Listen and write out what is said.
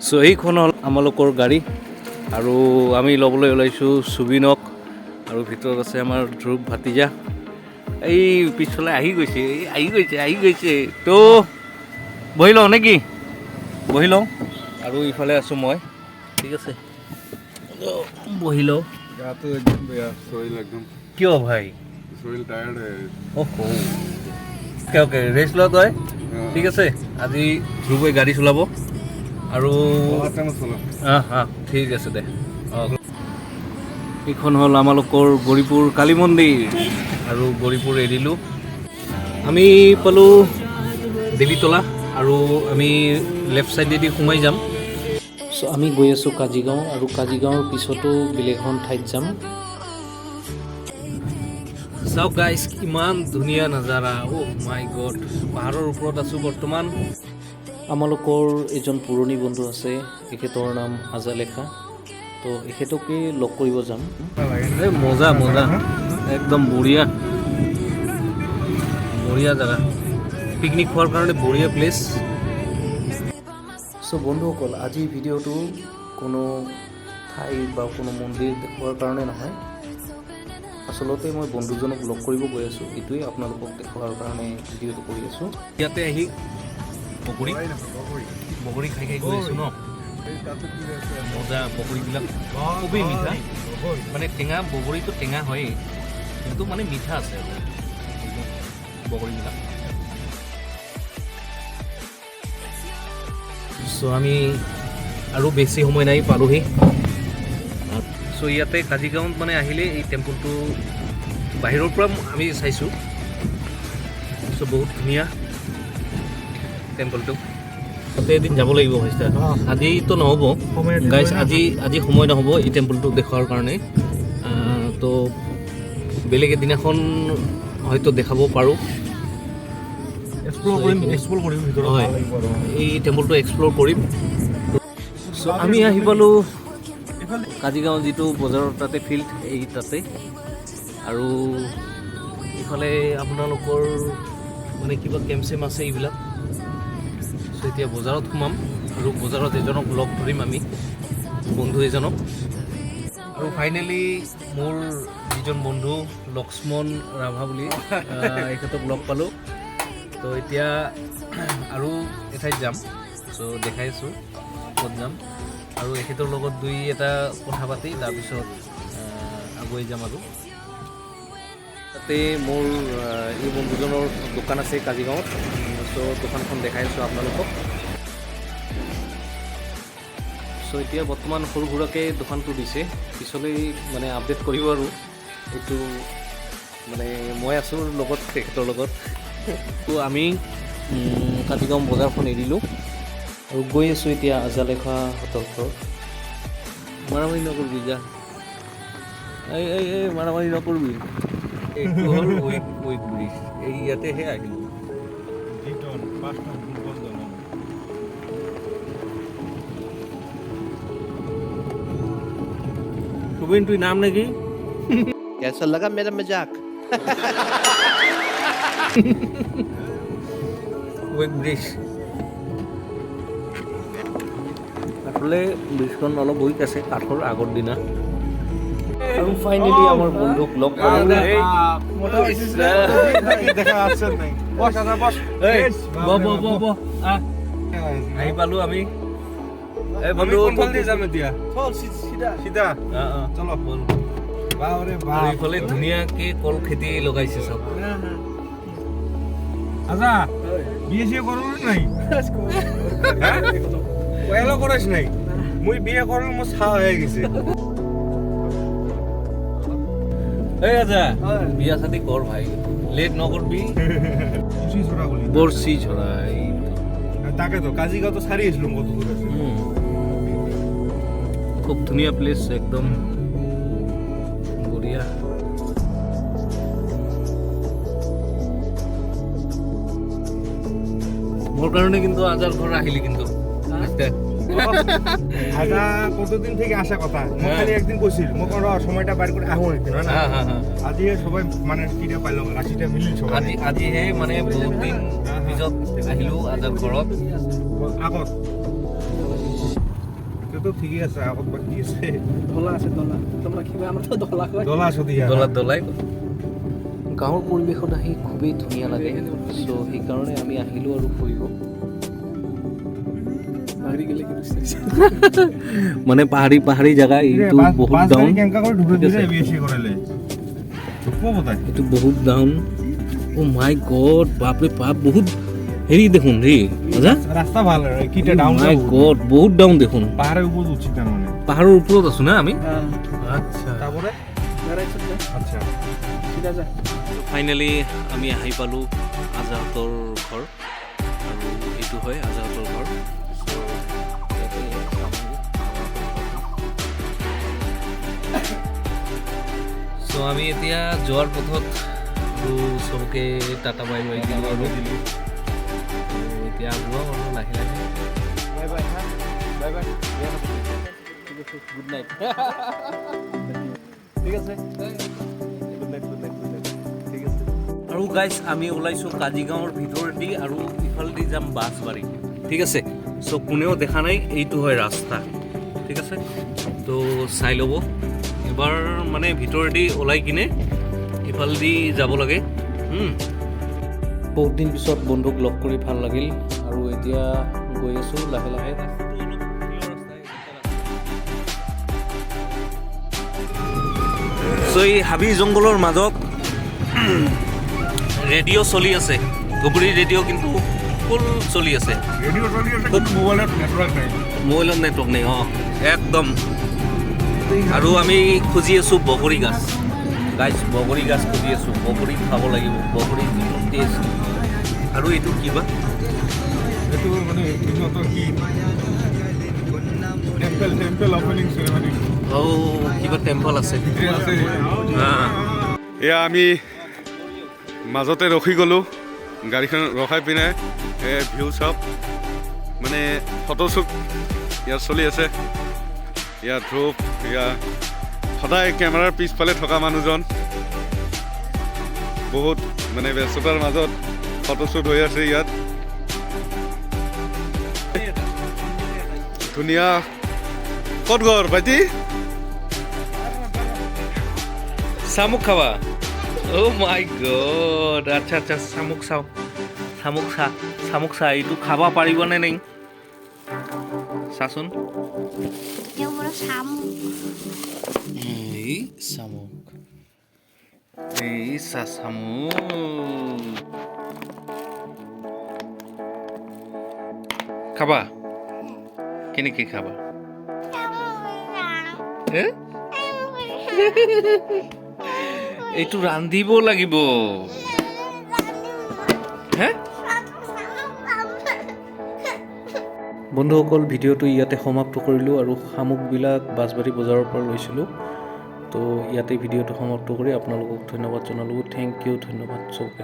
চ' এইখন হ'ল আমালোকৰ গাড়ী আৰু আমি ল'বলৈ ওলাইছোঁ চুবিনক আৰু ভিতৰত আছে আমাৰ ধ্ৰুৱ ভাতিজা। এই পিছফালে আহি গৈছে, এই আহি গৈছে, আহি গৈছে। তো বহি লওঁ নেকি? বহি লওঁ। আৰু ইফালে আছোঁ মই, ঠিক আছে, তো বহি লওঁ। গাটো একদম বেয়া, শরীর একদম। কিয় ভাই? শরীর টায়ার্ড হয়ে গেছে। অ'কে অ'কে, ৰেষ্ট লোৱা তই, ঠিক আছে। আজি ধ্ৰুৱে গাড়ী চলাব আৰু অঁ অঁ, ঠিক আছে দে। অঁ, এইখন হ'ল আমালোকৰ গৌৰীপুৰ কালী মন্দিৰ আৰু গৌৰীপুৰ এৰিলোঁ। আমি পালোঁ দেৱীতলা আৰু আমি লেফ্ট ছাইডেদি সোমাই যাম। চ' আমি গৈ আছোঁ কাজিগাঁও আৰু কাজিগাঁৱৰ পিছতো বেলেগ এখন ঠাইত যাম। চাওক গাইজ, কিমান ধুনীয়া নাজাৰা। অ' মাই গড, পাহাৰৰ ওপৰত আছোঁ বৰ্তমান। আমালোকৰ এজন পুৰণি বন্ধু আছে, এখেতৰ নাম আজালেখা। তো এখেতকে লগ কৰিব যাম। এই মজা মজা, একদম বঢ়িয়া বঢ়িয়া জেগা, পিকনিক খোৱাৰ কাৰণে বঢ়িয়া প্লেচ। চ' বন্ধুসকল, আজিৰ ভিডিঅ'টো কোনো ঠাই বা কোনো মন্দিৰ দেখুওৱাৰ কাৰণে নহয়, আচলতে মই বন্ধুজনক লগ কৰিব গৈ আছোঁ। এইটোৱে আপোনালোকক দেখুওৱাৰ কাৰণে ভিডিঅ'টো কৰি আছোঁ। ইয়াতে আহি পকৰি বগৰী খাই খাই গৈ আছোঁ ন। মজা, বগৰীবিলাক খুবেই মিঠা, মানে টেঙা। বগৰীটো টেঙা হয়েই, কিন্তু মানে মিঠা আছে আৰু বগৰীবিলাক। চ' আমি আৰু বেছি সময় নাই, পালোহি। চ' ইয়াতে কাজিগাঁৱত মানে আহিলে এই টেম্পলটো বাহিৰৰ পৰা আমি চাইছোঁ। চ' বহুত ধুনীয়া টেম্পলটো। তাতে এদিন যাব লাগিব ভাইষ্টা। আজিতো নহ'ব গাইজ, আজি সময় নহ'ব এই টেম্পলটো দেখুৱাৰ কাৰণে। তো বেলেগ এদিনাখন হয়তো দেখাব পাৰোঁ। এক্সপ্ল'ৰ কৰিম, এক্সপ্ল'ৰ কৰিম ভিতৰত। হয়, এই টেম্পলটো এক্সপ্ল'ৰ কৰিম। চ' আমি আহি পালোঁ কাজিগাঁও যিটো বজাৰৰ তাতে ফিল্ড, এই তাতে। আৰু ইফালে আপোনালোকৰ মানে কিবা কেম্প চেম আছে এইবিলাক। চ' এতিয়া বজাৰত সোমাম আৰু বজাৰত এজনক লগ ধৰিম আমি, বন্ধু এজনক। আৰু ফাইনেলি মোৰ যিজন বন্ধু লক্ষ্মণ ৰাভা বুলি, এখেতক লগ পালোঁ। তো এতিয়া আৰু এঠাইত যাম, চ' দেখাই আছোঁ ক'ত যাম। আৰু এখেতৰ লগত দুই এটা কথা পাতি তাৰপিছত আগুৱাই যাম। আৰু তাতে মোৰ এই বন্ধুজনৰ দোকান আছে কাজিগাঁৱত। চ' দোকানখন দেখাই আছোঁ আপোনালোকক। চ' এতিয়া বৰ্তমান সৰু সুৰাকৈ দোকানটো দিছে, পিছলৈ মানে আপডেট কৰিব। আৰু এইটো মানে মই আছোঁ লগত, তেখেতৰ লগত। তো আমি কাজিগাঁও বজাৰখন এৰিলোঁ আৰু গৈ আছোঁ এতিয়া আজালেখাহঁতৰ ঘৰত। মাৰামাৰি নকৰবি যা, এই এই এই, মাৰামাৰি নকৰবি। এইটো হ'ল উইক উইক ব্ৰিজ, এই ইয়াতেহে আহিলোঁ। সুবিন, তুই নাম নেকি? कैसा लगा मेरा मजाक? উইক ব্ৰিজ, আসলে ব্ৰিজখন অলপ উইক আছে, কাঠৰ, আগৰ দিনা। আৰু ফাইনেলি আমাৰ বন্ধুক লগ পালোঁ। দেখা আসছে নাই, বস আদা বস। এই, ব ব ব ব, আহ, আহি পালো আমি। এই বন্ধু, কোনফাল দিয়ে যাম এতিয়া? চল সিধা সিধা। অঁ অঁ, চলো। ব'ল। বাপৰে আৰু বাপ। ইফালে ধুনীয়াকে কল খেতি লগাইছে চব। আচ্ছা, বিয়ে চিয়ে করলো নাই? হ্যাঁ, এলো করাস নাই। মুই বিয়ে করলো, মোৰ চাহ হয়ে গেছে। এই আজা, বিয়া শাদি কৰ ভাই, লেট নকৰবি। ছড়া বলি। বৰচি ঝৰা এই। তাকে তো, কাজিগাঁও তো সাৰি আসলাম, কত দূৰ আছে। খুব ধুনীয়া প্লেচ, একদম বঢ়িয়া। মোৰ কাৰণে কিন্তু আজাৰ ঘৰ আহিলি কিন্তু। আজা কতদিন থেকে আসা কথা, মোক খালি একদিন কইছিল, মোক র সময়টা বাইর করে আহো একদিন, হয় না? হা হা হা। আজি সবাই মানে কিটা পাইলাম, রাশিটা মিলিল সবাই। আজিহে মানে বহুত দিন পিছত আহিলো আজাৰ ঘৰত। আগত। এতিয়াতো ঠিকেই আছে, আগত বা কি আছে। ধলা আছে, ধলা। তোমরা কিবা, আমরা তো ধলা কয়। দলা আছে দিয়া। দলাত দলাই। গাঁৱৰ পৰিৱেশত আহি খুবেই ধুনীয়া লাগে, চ' সেইকাৰণে আমি আহিলোঁ আৰু ফুৰিব। বাগৰি গেলে কি বুঝতে। মানে পাহাৰী পাহাৰী জেগা এইটো, বহুত ডাউন। কেনেকা কৰি ঢুকে ঠিক আছে। দিলে বিয়ে চিয়ে কৰালে ঢুকব বোধহয়। এইটো বহুত ডাউন। অ' মাই গড, বাপৰে বাপ, বহুত হেৰি দেখোন ৰে আজা। ৰাস্তা ভাল আৰু কিটা ডাউন। মাই গড, বহুত ডাউন দেখোন। পাহাৰৰ ওপৰত উঠছি তাৰমানে। পাহাৰৰ ওপৰত আছো না আমি। হ্যাঁ। আচ্ছা। তাৰপৰে? দাঁড়াইছ। আচ্ছা। সিধা যা। ফাইনেলি আমি আহি পালোঁ আজাহঁতৰ ঘৰ আৰু এইটো হয় আজাহঁতৰ ঘৰ। চ' ইয়াতে চামগৈ আজাহঁতৰ ঘৰটো। চ' আমি এতিয়া যোৱাৰ পথত আৰু চবকে টাটা বাই বাই দিলোঁ আৰু দিলোঁ। এতিয়া আগুৱাম আৰু লাহে লাহে। বাই বাই, হা, বাই বাই। Good night. ঠিক আছে, good night, good night, good night. ঠিক আছে। আৰু গাইজ, আমি ওলাইছোঁ কাজিগাঁৱৰ ভিতৰেদি আৰু ইফালেদি যাম বাছবাৰী। ঠিক আছে। চ' কোনেও দেখা নাই, এইটো হয় ৰাস্তা। ঠিক আছে, তো চাই ল'ব এবাৰ। মানে ভিতৰেদি ওলাই কিনে ইফালেদি যাব লাগে। বহুত দিন পিছত বন্ধুক লগ কৰি ভাল লাগিল আৰু এতিয়া গৈ আছোঁ লাহে লাহে। চ' এই হাবি জংঘলৰ মাজত ৰেডিঅ' চলি আছে, ধুবুৰী ৰেডিঅ' কিন্তু ফুল চলি আছে। ৰেডিঅ' চলি আছে, কিন্তু মোবাইলত নেটৱৰ্ক নাই। মোবাইলত নেটৱৰ্ক নাই। অঁ, একদম। আৰু আমি খুজি আছোঁ বগৰী গাছ। গাইছ, বগৰী গাছ খুজি আছোঁ, বগৰী খাব লাগিব। বগৰী যিটো টেষ্ট। আৰু এইটো কিবা। এইটো মানে সিহঁতৰ কি টেম্পল অপেনিং চেৰেমনি। অ', কিবা টেম্পল আছে। আছে। এয়া আমি মাজতে ৰখি গ'লোঁ, গাড়ীখন ৰখাই পিনে ভিউ চাওক। মানে ফটোশ্বুট ইয়াত চলি আছে। ইয়াত ধ্ৰুৱ, এয়া সদায় কেমেৰাৰ পিছফালে থকা মানুহজন, বহুত মানে ব্যস্ততাৰ মাজত ফটোশ্বুট হৈ আছে ইয়াত। ধুনীয়া। ক'ত ঘৰ ভাইটি? শামুক খাবা? অ' মাই গড। আচ্ছা আচ্ছা, শামুক চাওঁ, শামুক চা, শামুক চা। এইটো খাব পাৰিবনে নাই চাচোন। এত বড় শামুক। এই শামুক, এই চা শামুক খাবা? কেনেকে খাবা? হে, এইটো ৰান্ধিব লাগিব হে। বন্ধুসকল, ভিডিঅ'টো ইয়াতে সমাপ্ত কৰিলোঁ আৰু শামুকবিলাক বাছবাৰী বজাৰৰ পৰা লৈছিলোঁ। তো ইয়াতে ভিডিঅ'টো সমাপ্ত কৰি আপোনালোকক ধন্যবাদ জনালোঁ। Thank U, ধন্যবাদ চবকে।